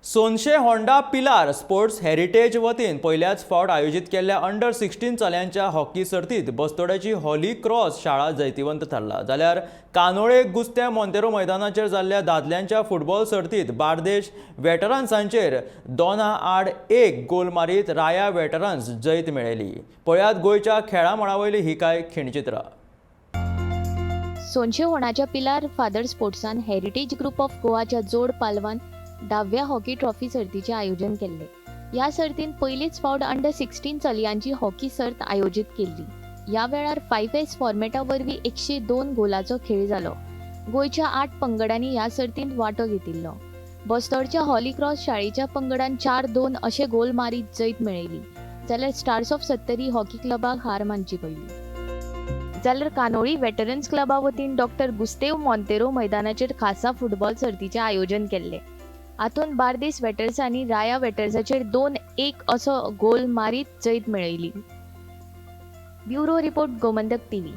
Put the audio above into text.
सोनशे Honda पिलार sports heritage वतीन पयल्याच फावट आयोजीत केल्ल्या अंडर 16 चल्यांच्या हॉकी सर्तीत बस्तोड्याची हॉली क्रॉस शाळा जैतिवंत थारला, जाल्यार कानोळे गुस्ते मोंतेरो मैदानाचेर जाल्ल्या दादल्यांच्या फुटबॉल सर्तीत बार्देश वेटरन्सांचेर 2-1 गोल मारीत राया वेटरन्स जैत मेळयली. पळयात गोंयच्या खेळा मळा वयली ही कांय खिणचित्रां. सोनशे होणाच्या पिलार फादर स्पोर्ट्सान हेरिटेज ग्रुप ऑफ गोवाच्या जोड पालवान 10व्या हॉकी ट्रॉफी सर्तीचें आयोजन केल्लें. ह्या सर्तीन पयलीच फावट अंडर 16 चलयांची हॉकी सर्त आयोजीत केल्ली. ह्या वेळार 5S फॉर्मेटा वरवीं 102 गोलाचो खेळ जालो. गोंयच्या 8 पंगडांनी ह्या सर्तींत वांटो घेतिल्लो. बस्तोडच्या हॉली क्रॉस शाळेच्या पंगडान 4-2 अशे गोल मारीत जैत मेळयली, जाल्यार स्टार्स ऑफ सत्तरी हॉकी क्लबाक हार मानची पडली. जाल्यार कानोळी वेटरन्स क्लबा वतीन डॉक्टर गुस्तेव मोंतेरो मैदानाचेर खासा फुटबॉल सर्तीचें आयोजन केल्लें. हातूंत बार्देस वेटर्सांनी राया वेटर्साचेर 2-1 असो गोल मारीत जैत मेळयली. Bureau report, Gomantak TV.